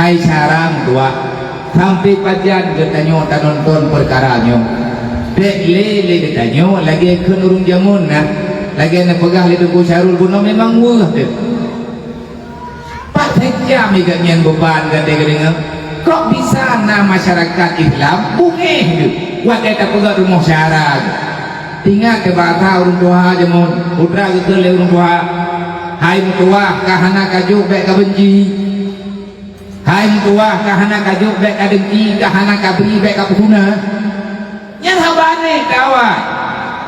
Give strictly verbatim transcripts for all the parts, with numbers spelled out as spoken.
Hai syara meutuwah, sampoe pajan geutanyoe tanonton peukara nyoe? Bék lé lé geutanyoe lagée kheun ureuëng jameun na, lagée na peugah lé Teungku Syarul bunoe memang weueh teuh. Pat sejam gobnyan beuban gata geudeungoe, kok bisa na masyarakat Islam bungéh geuh watée tapeugét rumoh syara geuh? Ingat keu basa ureuëng tuha jameun, putra geukheun lé ureuëng tuha, "Hai meutuwah, ka hana ka jok bék ka beunci. Hai meutuwah, ka hana ka jok bék ka dengki, ka hana ka bri bék ka peuguna." Nyan haba aneh teuh awai.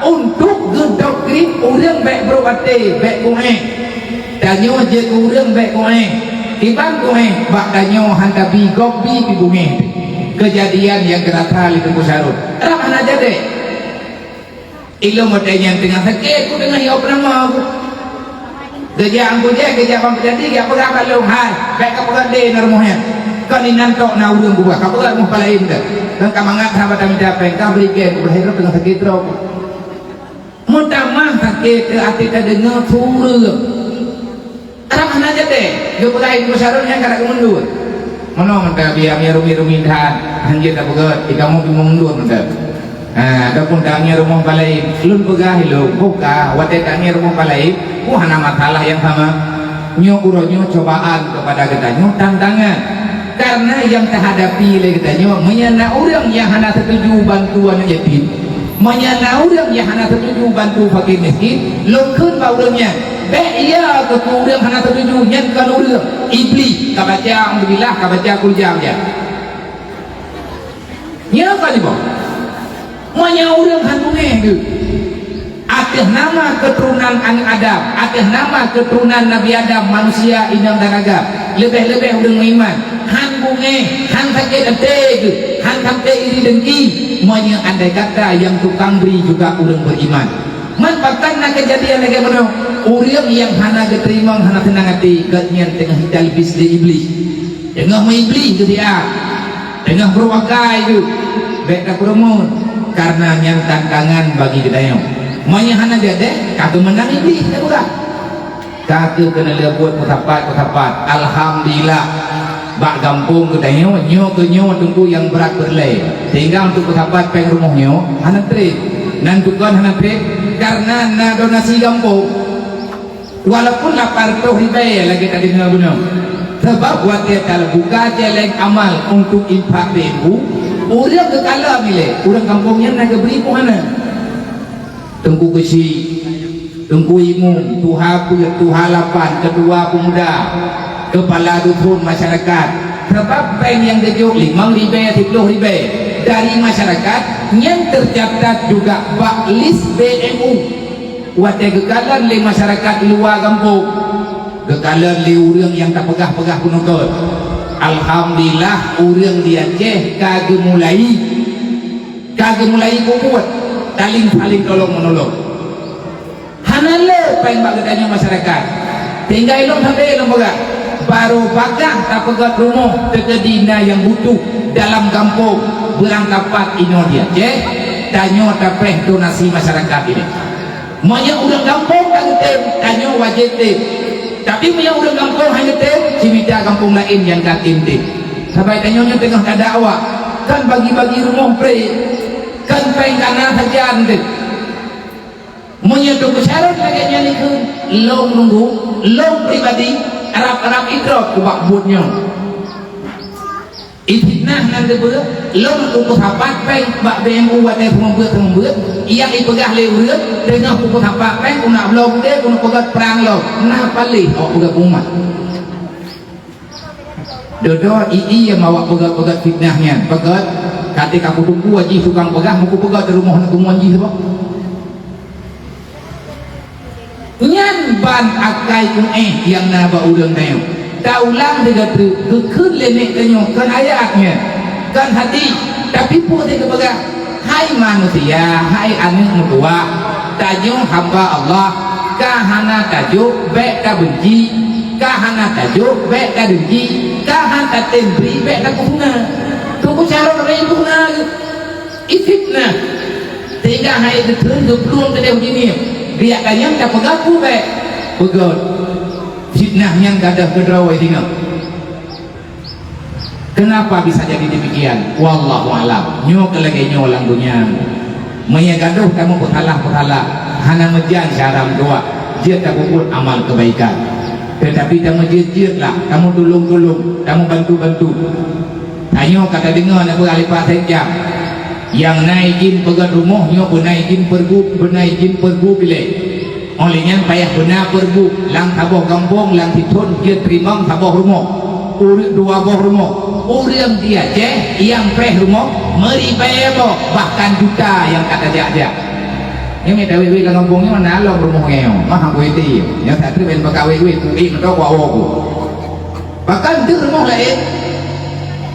Untuk geudoktrin ureuëng bék brok até, bék kuéh. Tanyoe jeuet keu ureuëng bék kuéh. Kiban kuéh, bak tanyoe han tabi gob bi pih bungéh. Keujadian nyang geurasa lé Teungku Syarul. Rab hana jadéh. Ilôn watée nyan teungoh sakét, ku teungoh hiop nama ku. Geujak Abu Jahal, geujak Bang Peujadi, geujak peugah bak lôn, "Hai, bék ka peugah deh na rumoh nyan. Kon inan tok na ureuëng geuba, ka peugah rumoh palaén teuh. Kon ka mangat haba tamita péng, ka bri keu ku, lahé droe teungoh sakét droe." Meutamah sakét teuh até tadeungoe su ureuëng. Rab hana jadéh, geupeugah Teungku Syarul nyan ka rab geumundur. Meunoe mantong biaya, biaya rumi-rumi that, hanjeuet tapeugét, di kamoe bimong mundur mantong. Ha, ataupun tangieng rumoh palaén, lôn peugah ilôn, buka, watée tangieng rumoh palaén, oh, hana masalah nyang sama. Nyoe uroe nyoe cobaan kepada geutanyoe, tantangan. Karena nyang tahadapi lé geutanyoe, meunyoe na ureuëng nyang hana setuju bantu aneuk yatim, meunyoe na ureuëng nyang hana setuju bantu fakir miskin, lôn kheun bak ureuëng nyan, bék iya keu ureuëng hana setuju, nyan kon ureuëng, iblih, ka baca, alhamdulillah, ka baca, kulja, ya. Nyoe ka diboh. Meunyoe ureuëng han beungéh geuh, ateueh nama keuturonan aneuk Adam, ateueh nama keuturonan Nabi Adam, manusia inong dan agam, leubeh-leubeh ureuëng meuiman, han beungéh, han sakét até geuh, han sampoe iri dengki, meunyoe andai kata nyang tukang bri juga ureuëng beriman. Man pakon na keujadian lagée meunoe, ureuëng nyang hana geuteurimong, hana seunang até, gobnyan teungoh jitalbis lé iblih. Teungoh meuiblih geuh siat, teungoh beureuakai geuh, bék tapeureumeun, kareuna nyan tantangan bagi geutanyoe. Meunyoe hana jadéh, ka geumeunang iblih, tapeugah. Ka keuh keuneuk lheueh buet peusapat-peusapat. Alhamdulillah, bak gampông geutanyoe, nyoe keuh nyoe teungku nyang brat peureulée. Sehingga untuk peusapat péng rumoh nyoe, hana treb. Nan tukon hana treb, kareuna na donasi gampông. Walaupun lapan reutôh ribée lagée tadi deungoe bunoe. Sabab watée taleubuka jeleng amal untuk infak B M U, ureuëng geukalon ilée, ureuëng gampông nyan na geubri peue hana. Teungku Geuchik, Teungku Imum, Tuha Peuet, Tuha Lapan, Keutua Peumuda, Keupala Dusun Masyarakat. Sabab péng nyang geujok limong ribée, siplôh ribée dari masyarakat, nyan teucatat juga bak lis B M U. Watée geukalon lé masyarakat luwa gampông, geukalon lé ureuëng nyang tapeugah-peugah keunoe, alhamdulillah, ureuëng di Aceh ka geumulai, ka geumulai peubuet saling-saling tolong-meunolong. Hana le péng bak geutanyoe masyarakat. Tinggai lom sabe lom peugah, barô bagaih tapeugét rumoh teukeudi na nyang butuh dalam gampông, beurangkapat inoe di Aceh, tanyoe tapéh donasi masyarakat ilée. Meunyoe ureuëng gampông ka geutem, tanyoe wajéb tem. Tapi meunyoe ureuëng gampông hana geutem, cimita gampông laén nyang ka tem-tem. Sabai tanyoe nyoe teungoh tadakwa, kon bagi-bagi rumoh pré, kon péng kana sajan teuh. Meunyoe Teungku Syarul lagée nyan ikheun, lôn nunggu, lôn pribadi, rab-rab idrop ubak buet nyoe. Ifitnah ngon geubeuet, lôn teupeusapat péng bak B M U watée seumeubeuet-seumeubeuet, nyang ipeugah lé ureuëng, teungoh teupeusapat péng, keuneuk bloe gudée, keuneuk peugét prang lom, na paléh awak peugah umat. Dodo i-i nyang awak peugét-peugét fitnah nyan, peugét, ka teuka kuteupue jih tukang peugah, meukupeugét di rumoh aneuk tumon jih saboh. Nyan ban akai kuéh nyang na bak ureuëng tanyoe. Taulang sigoe teuk, geukheun lé nek tanyoe, kon ayat nyan, kon hadis, tapi peue teuh geupeugah, "Hai manusia, hai aneuk meutuwah, tanyoe hamba Allah, ka hana tajok bék tabeunci, ka hana tajok bék tadengki, ka hana tatem bri bék tapeuguna." Teungku Syarul rhoi peuguna geuh. Ifitnah. Sehingga hai geukheun geuplueng keudeh uji niem. Biak ganyang tapeugah peue bék. Peugét. Fitnah nyan gadôh keudroe singoh. Kenapa bisa jadi demikian? Wallahu a'lam. Nyoe keu lagèe nyoe lam dunia. Meunyoe gadoh kamoe peusalah-peusalah, hana meujan cara meutuah, jeuet tapeubuet amal keubaikan. Teutapi tameujeuet-jeuet lah, tameutulông-tulông, tameubantu-bantu. Tanyoe ka tadeungoe na peue alipah sejam. Nyang na izin peugöt rumoh nyoe beuna izin pergub, beuna izin pergub ilèe. Óh lheueh nyan payah beuna pergub lam saboh gampông, lam sithôn jeuet teurimong saboh rumoh, ureueng dua boh rumoh. Ureueng di Aceh nyang preh rumoh meuribèe boh, bahkan juta nyang ka tajak-jak. Nyoe mita wét-wét lam gampông nyoe na lom rumoh nyoe, mah hana kuh ité. Nyoe that trép bèk baka wét-wét, kuék meutoe kuawoe ku. Bahkan deuh rumoh laén.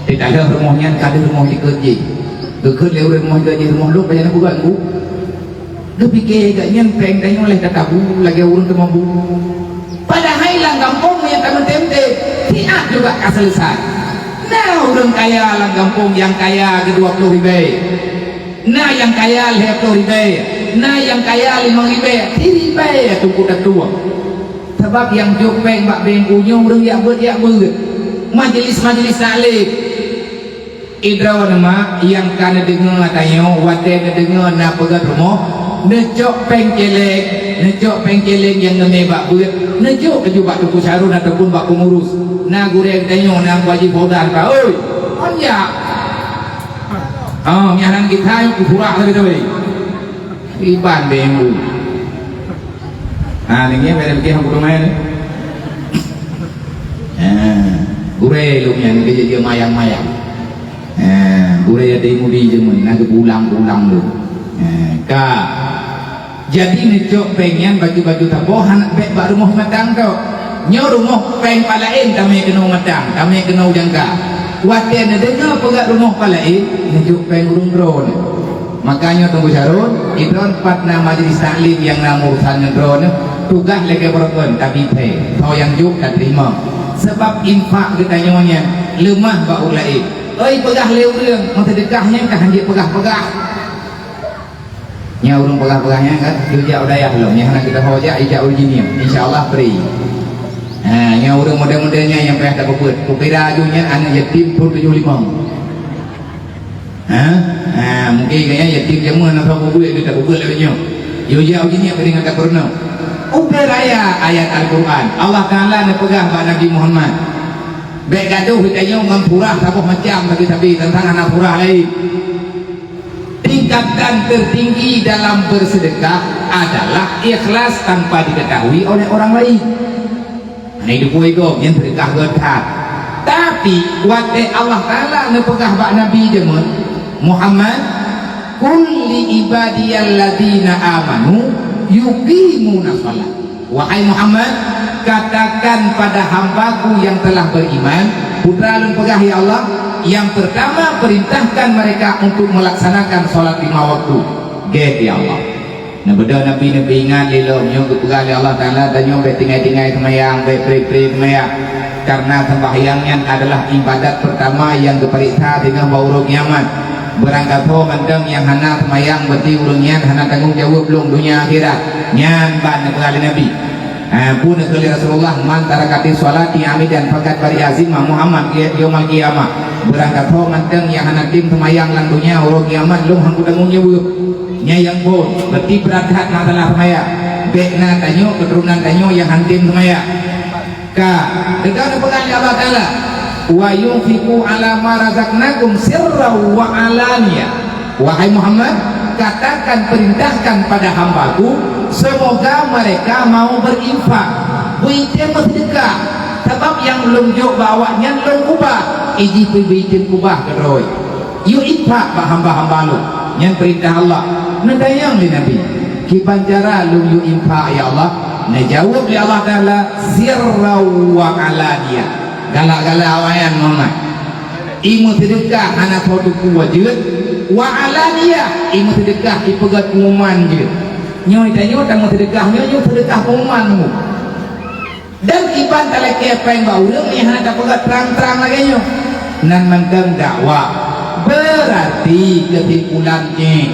Di dalam rumoh nyan ka deuh rumoh jikeue jih. Geukheun lé ureueng rumoh jikeue jih rumoh lôn, pajan peugah ku. Geupike gobnyan péng tanyoe lé tatabu lagèe ureueng teumeubu. Padahai lam gampông nyang tameutem-tem, siat juga ka selesai. Na ureueng kaya lam gampông nyang kaya keu dua ploh ribèe. Na nyang kaya lhèe ploh ribèe. Na nyang kaya limong ribèe. Siribèe teungku tatueng. Sabab nyang jok péng bak bank nyoe ureueng jak beuet-jak beuet. Majelis-majelis taklim. Idroe mak nyang ka neudeungoe tanyoe, watèe neudeungoe na peugöt rumoh, neucok péng cèlèng, neucok péng cèlèng nyang neumè bak beuet, neujok laju bak Teungku Syarun ataupun bak peungurus. Na gurèe tanyoe, na Haji Fauzan ka, "Oi, kon jak." Oh, nyan hana geuthai, kupurak sabe-sabe. Iban beu. Ha, ninggai beu, beu hang kuteumai ni. Ha, gurèe lôn nyan, geujak-jak mayang-mayang. Ha, gurèe Yahudi jameun, na geupulang-pulang lôn. Ha, ka. Jadi neucok péng nyan baju-baju saboh hana bèk bak rumoh matang tok. Nyoe rumoh péng pat laén tamè keunoe matang, tamè keunoe jangka. Watèe neudeungoe peugah rumoh pat laén, neujok péng ureueng droeneuh. Makanya Teungku Syarun, idroen pat na majelis taklim nyang na urusan ngon droeneuh, tugaih lagèe broken, tabi phé, soe nyang jok tateurimong. Sabab infak geutanyoe nyan leumah bak ureueng laén. Oi, peugah lé ureueng, meuseudeukah nyan ka hanjeuet peugah-peugah. Nyan ureueng peugah-peugah nyan kan, geujak u dayah lom, nyang hana geutanyoe jak, ijak u Jeunieb, insya Allah free. Ha, nyan ureueng model-model nyan nyang payah tapeubuet. Kukira aju nyan aneuk yatim thôn tujoh limong. Ha? Ha, mungkin gaya yatim jameun atau peubuet kita peubuet lewat nyoe. Yo jak u Jeunieb keu ingat ka peurunoe. Ubé raya ayat Al-Quran. Allah Taala neupeugah bak Nabi Muhammad, "Bèk gadoh geutanyoe ngon purah saboh macam sabe-sabe, teuntang hana purah laén." Tingkatan tertinggi dalam bersedekah adalah ikhlas tanpa diketahui oleh orang lain. Hana jiteupeue gob, nyan seudeukah geuh that. Tapi, watèe Allah Taala neupeugah bak Nabi jameun, "Muhammad, qul li ibadiyalladzina amanu yuqimunas shalah." Wahai Muhammad, katakan pada hamba-Ku yang telah beriman, peue lôn peugah, ya Allah, yang pertama, perintahkan mereka untuk melaksanakan salat lima waktu. Gét, ya Allah. Neubeudôh Nabi neupeuingat lé lom, nyoe geupeugah lé Allah Taala, tanyoe bèk tinggai-tinggai seumayang, bèk pré-pré seumayang. Karena sembahyang nyan adalah ibadat pertama nyang geupareksa singoh bak uroe kiamat. Beurangkasoe mantong nyang hana seumayang, berarti ureueng nyan hana tanggong jaweueb lom donya akhirat. Nyan ban neupeugah lé Nabi. Ha, peue neukheun lé Rasulullah, "Man tarakatis sholati amidan faqad bari'a zimma Muhammad yaumal qiyamah." Beurangkasoe mantong nyang hana tem seumayang lam donya, uroe kiamat lom han kutanggong jaweueb. Nyan nyang phôn, berarti brat that masalah seumayang. Bèk na tanyoe, keuturonan tanyoe nyang han tem seumayang. Ka, teuga neupeugah lé Allah Taala, "Wa yunfiqu ala ma razaqnakum sirran wa alaniyah." Wahai Muhammad, katakan, perintahkan pada hamba-Ku, semoga mereka mau berinfak. Beuitem meuseudeukah, sabab nyang lôn jok bak awaknyan lôn ubah, iji peubeuitem ubah keudroe. Yue infak bak hamba-hamba Lôn. Nyan peurintah Allah. Neutanyong lé Nabi, "Kiban cara lôn yue infak, ya Allah?" Neujaweueb lé Allah Taala, "Sirran wa alaniyah." Galak-galak awaknyan Muhammad. I meuseudeukah hana soe teupeu jeuet, wa alaniyah, i meuseudeukah i peugöt pengumuman jeuet. Nyoe tanyoe tameuseudeukah nyoe, nyoe seudeukah pengumuman nyoe. Dan kiban talakée péng bak ureuëng nyang hana tapeugah trang-trang lagée nyoe, nan mantong dakwah. Beurati keusimpulan jih,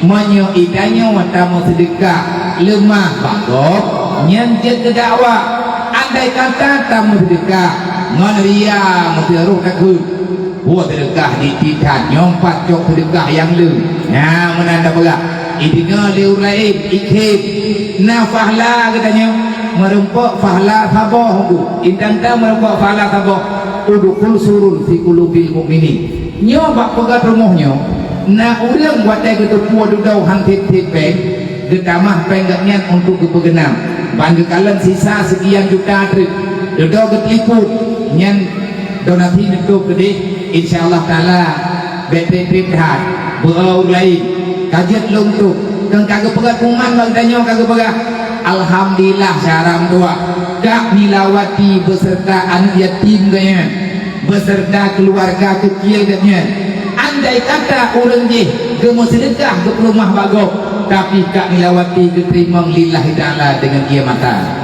meunyoe geutanyoe tameuseudeukah leumah bak gob, nyan jeuet keu dakwah. Andai kata tameuseudeukah ngon ria, meuteurôh takheun. Buet seudeukah di titan, nyoe pat cok seudeukah nyang le. Nyan meunan tapeugah. Ideungoe lé ureueng laén, ikhém. Na pahala geutanyoe, meurumpok pahala saboh, Bu. Intan ta meurumpok pahala saboh. Udkhul surur fi qulubil mukminin. Nyoe bak peugöt rumoh nyoe, na ureueng watèe geuteupeue dudoe han sép-sép péng, geutamah péng geuhnyan untuk geupeugeunam. Ban geukalon sisa seukian juta treuk. Dudoe geuteulipu, nyan donasi neutôb keudeh, insya Allah Taala, bèk trép-trép that, beu ureueng laén, ka jeuet lôn tôb, keu ka geupeugah kuman bak geutanyoe ka geupeugah, alhamdulillah, syara meutuah, Kak Nilawati beserta aneuk yatim geuhnyan, beserta keuluwarga keukiel geuhnyan. Andai kata ureueng jih geumeuseudeukah geupeuleumah bak gob, tapi Kak Nilawati geuteurimong lillahi ta'ala deungon ié mata.